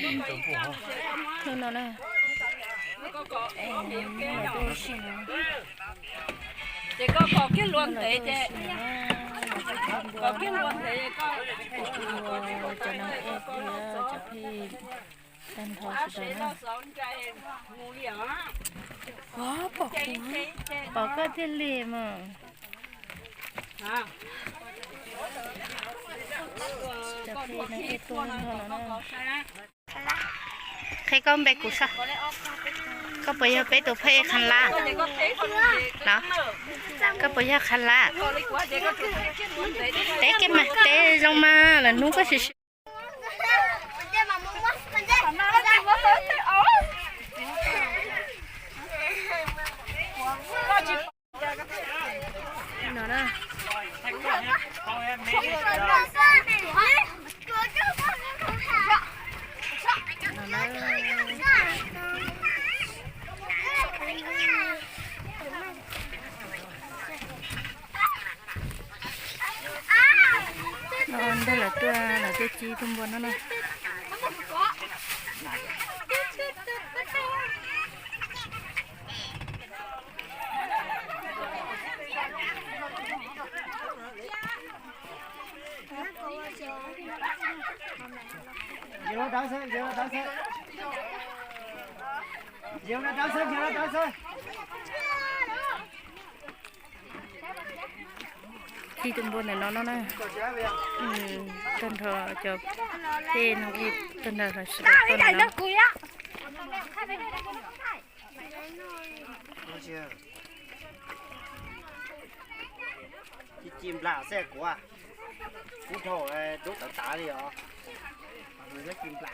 Hnub no na, es lawv tuaj ua si no. Ces koj kov kiag luag ntev ces, kov kiag luag ntev ces koj, cov no es cov phem tag nrho sawv daws na. Pom koj tiag li mas. Cov phem no es tuaj nrog no na. Qhia koj npe kuv saib, koj puas yog peb tus phej Qhab Lab los? Koj puas yog Qhab Lab? Teb kiag mas, teb zoo mas, lawv hnub koj sim sim. No na. No ntawd lawv tuaj, lawv tuaj ci tus npua no na. Ci tus npua ntawm no no na. Tag nrho cov phem no, tag nrho los sawv daws tuaj no. Ci nplam xwb kuv, kub dhau dub tav tav li os. Ci nplam.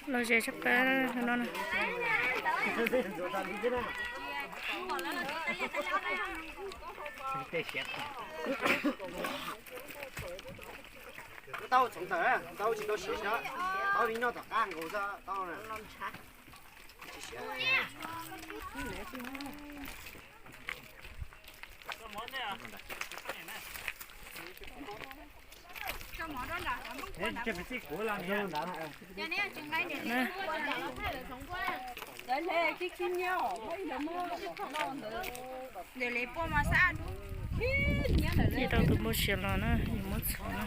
Los ze tshaj plaws no na. Tau txhoov tawm, tau tsis tau siav siav, tau li noj tom qab nkaus xwb tau na. Ib tau tus npua siav los na, yus muab txhoov na.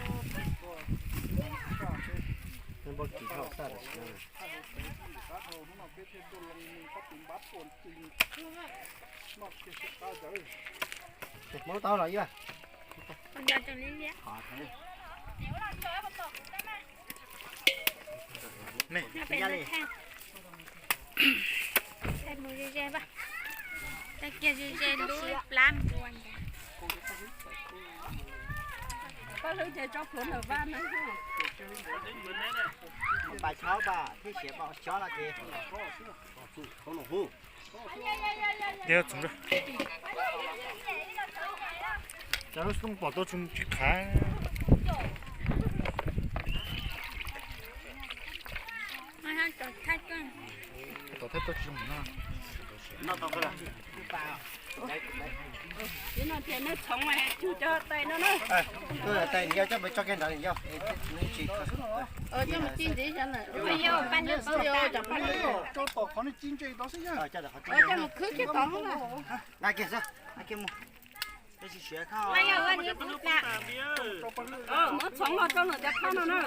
Pas chob pas thiab siav pas chob no ces. Cov lub xoob pom tau tsis khav. Tom thaij tuaj tsis zoo no. Tais no na. Tais nws yog coj mus tso kiag ntawd yog. Nqa kiag xwb, nqa kiag mus. Muab txhoov los rau lawm cov khab no na.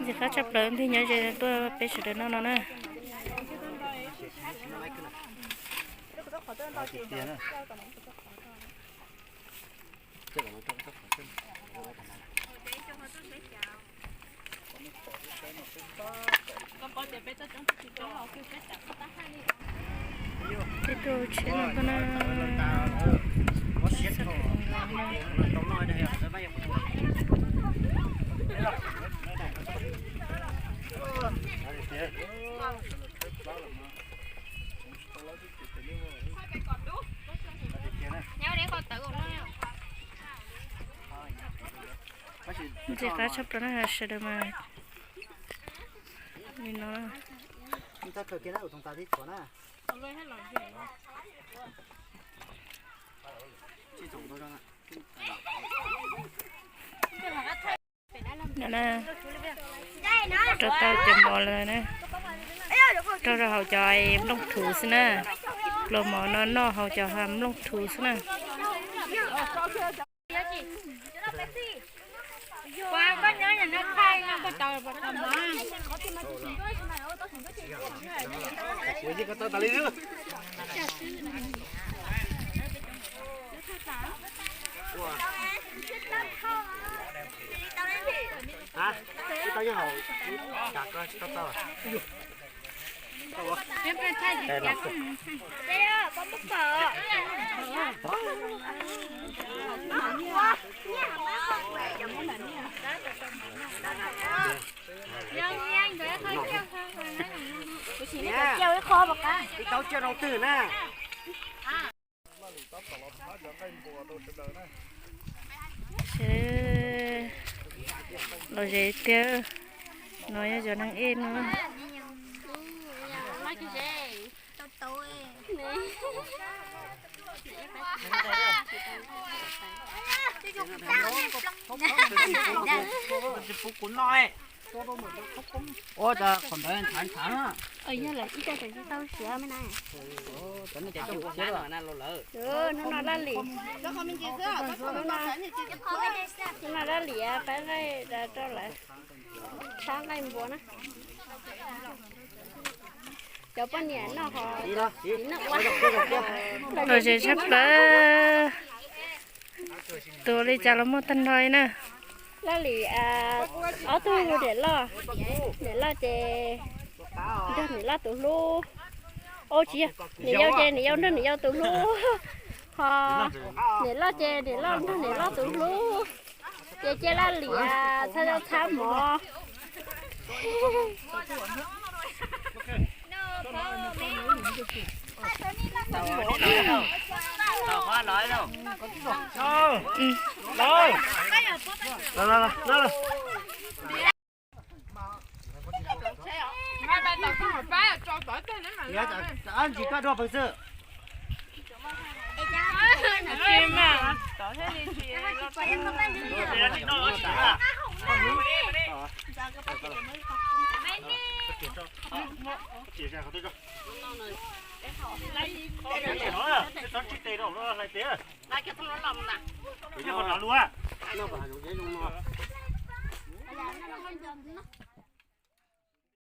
Ntxim qab tshaj plaws, ntig nyob ze tuaj peb sawv daws noj no na. Peb tuaj tsheb no tuaj na. Ntxim qab tshaj plaws na sawv daws mas. Li no. No na, rau tau cov mov lawm na, rau rau hauv cov nplooj thuv xwb na. Pluas mov no noj hauv cov nplooj thuv xwb na. Ib tau tsiaj rau twg na. Los ze tiag, no yog cov neeg ej no. Ua cas qhov ntawd ntshav ntshav na. Yog lawm ib co tseem tsis tau siav me na. Hnub no laj lim, hnub no laj lim pab nqaij rau lawv, tshab nqaij npua na. Cov poj niam noj ho, los ze tshaj plaws. Tus li cas los muaj tag nrho li na. Laj lim ob tug niam loj, niam loj ces nrog niam loj tus hlub. Au tsis yog, niam yau ces niam yau nrog niam yau tus hlub, ho niam loj ces niam loj nrog niam loj tus hlub. Ces cia laj lim txhab txhab mov. Ab ntsis koj dua pawg xwb.